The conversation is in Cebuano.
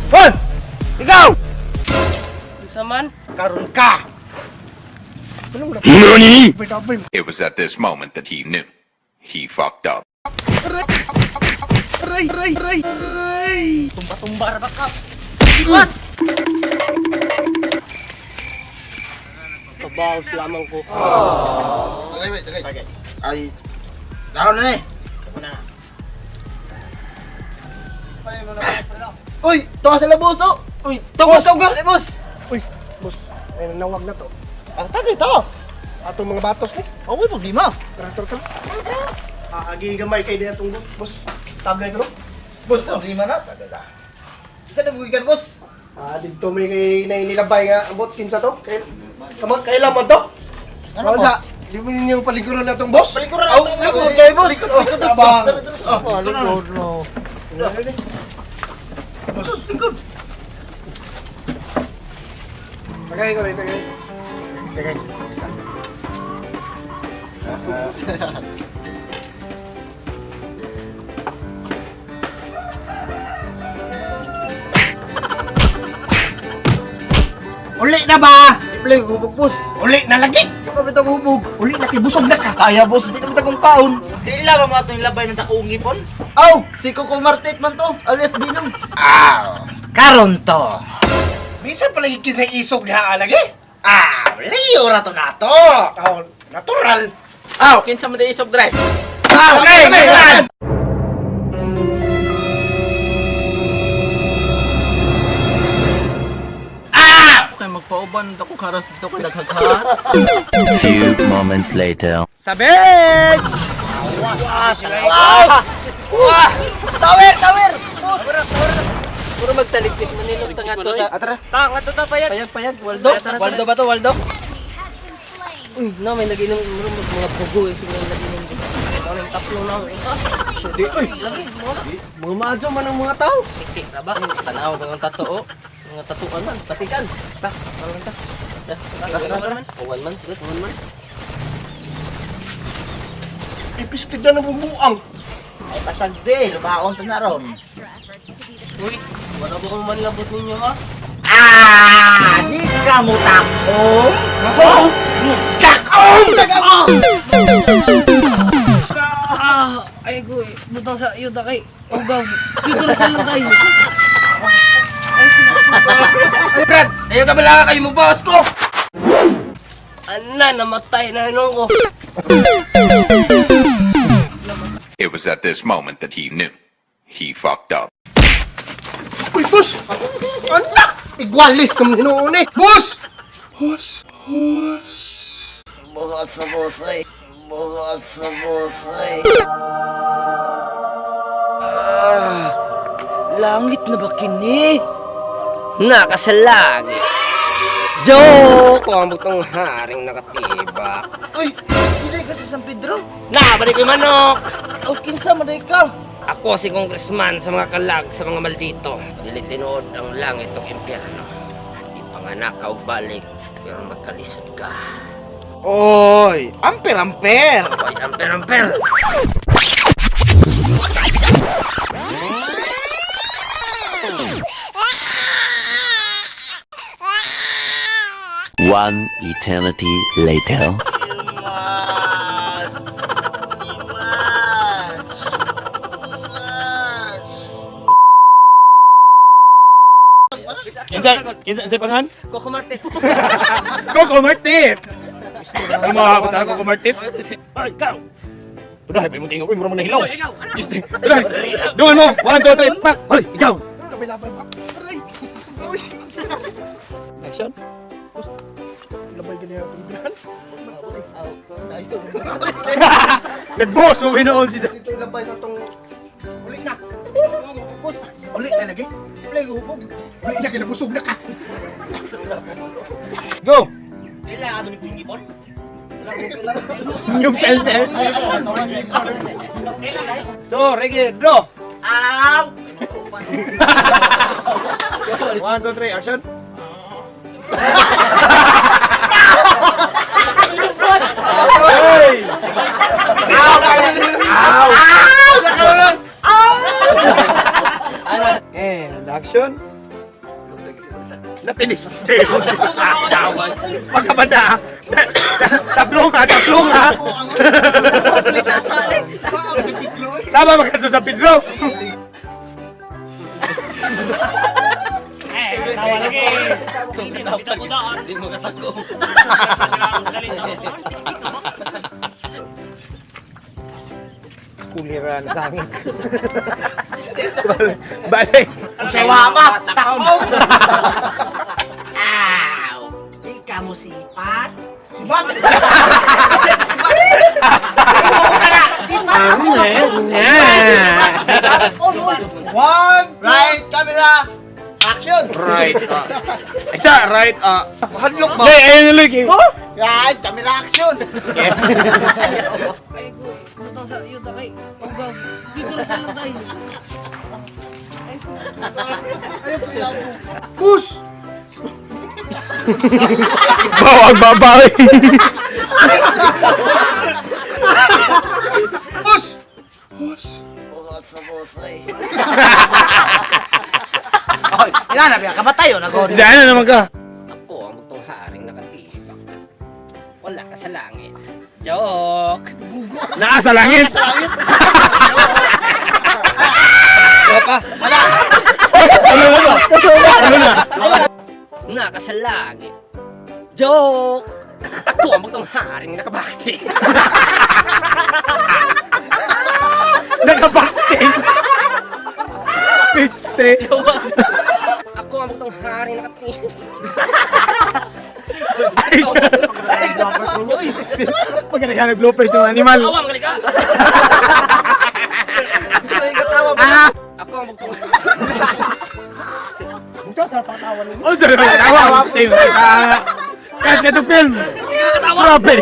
Hoy! Ikaw! Unsa man? Karon ka! NANI?! Abay, It was at this moment that he knew. He fucked up. Aray, aray, aray, aray! Tumba-tumba ra ba ka? Kabaos lamang ko. Tagay, wait, tagay. Ay, dahon na eh. Uy, tuwa sila boss oh. Uy, tuwa tuwa. Boss. Uy, boss, may nanawag na to. Ah, tagay to. Atong mga batos ni. Oh, may problema. Tara, tara, tara. Ah, agi gamay kay din atong boss. Tagay ko. Boss, problema na. Tagay ka. Isa na bugikan, boss. Ah, dito may kay nainilabay nga ambot kinsa to? Kay kamo kailan mo to? Ano Ano mo? Di mo ninyo paliguron na tong boss? Paliguran na tong boss. Boss. Likod, Tabang. Oh, likod no. Boss, likod. Tagay ko rin, tagay. Tagay. Uli na ba? Di pala yung hubog, boss. Uli na lagi. Di pa bitaw hubog. Uli na kay busog na ka. Kaya, boss. Di na bitaw kong kaon. Kaila ba mga itong labay ng dakong ngipon? Aw, si Coco Martit man to. Alias Binong. Aw, karon to. Bisan pala kinsa isog diha lagi. Aw, liyo ra to na to. Aw, natural. Aw, kinsa man di isog drive? Aw, okay, okay. Okay, magpauban dako karas dito kay daghaghas. Few moments later. Sabit! Tower, tower. Puro magtaliksik manilog ta ngadto sa. Atara. Ta ngadto ta payag. Payag, payag. Waldo. Waldo ba to, Waldo? Uy, na may naginom muro mag mga pugo eh sila naginom. Ito na yung taplo na. Di, uy. Mga maadyo man ang mga tao. Tik ra ba? Tanaw kang ang tatoo. Mga tatuan man, patikan. Ta, karon ta. Ta, Uwan man. Uwan man, good, uwan man. Ipistig na ng bumuang. Ay pasagdi, lumaon to na ron. Uy, wala ba kong manlabot ninyo ha? Ah, di ka mo takong. Oh! Kakong! Ah, ay ko butang sa iyo ta kay ugaw. Dito na sa lang tayo. Brad, ayaw ka bala kayo mo boss ko. Ana, namatay na hinon ko. It was at this moment that he knew. He fucked up. Uy, boss! Anak! Igwalis sa mga hinuon eh! Boss! Boss! Boss! Bukas sa boss eh. Bukas sa boss eh. Ah, langit na ba kini? Nakasalagi. Joke! Ang butong haring nakatiba. Uy, dili ka sa San Pedro. Na, balik ko yung manok! O kinsa man day ka? Ako si congressman sa mga kalag sa mga maldito. Dili tinuod ang langit ug impyerno. Ipanganak ka og balik pero magkalisod ka. Oy, amper amper. Oy, amper amper! One eternity later. Kinsa kinsa sa pangan? Coco Martin. Coco Martin. Ang mga bata Coco Martin. Ay, ikaw. Udah, may mong tingog, uy, mura mo nahilaw. Este, udah. Dungan mo. 1 2 3, pak. Hoy, ikaw. Kabay-labay pa. Aray! Uy! Action. Labay ganyan ang bilan. Nag-boss mo hinoon si Dito yung labay sa tong... Uli na! Boss! Uli na lagi! Play hubog. Uli na, kinabusog na ka! Go. Kaila ka ni ngipon? Yung pelmel. So, ready, draw. Aw! 1 2 3, action. Hey! Ow! And action. Napinis. Pagkabanda. Taplong ka, taplong ka. Sama magkadto sa Pedro. Hindi mo katako. Kulira na sa akin. Balik. Usawa pa! Takong! Aw! Ikaw mo sipat? Sipat? Sipat! Oo ka na! Sipat ako! One, right, camera, action! Right. Isa, right. Hadlok ba? Hey, ayun na lagi. Right, camera, action! Ay, ko. Butang sa iyo kay. Ugaw. Dito na sa landay. Boss! Bawag babae. Boss! Boss! Buhat sa boss eh. Oy, inanap yan, kamatayo na gori. Diyan na naman ka. Ako ang bugtong haring nakatibak. Wala ka sa langit. Joke! Naa sa langit. Ano pa? Ano na ba? Ano na? Naka sa langit. Joke! Ako ang bugtong haring nakabakti. Nakabakti. Piste. Ako ang bugtong haring nakatibak. Ay, Pagka naghanap bloopers ng animal. Tawa, magaling ka! Ay, katawa ba? Ako ang bugtong Oh, sorry. Tawa. Kasi itong film. Katawa! Grabe.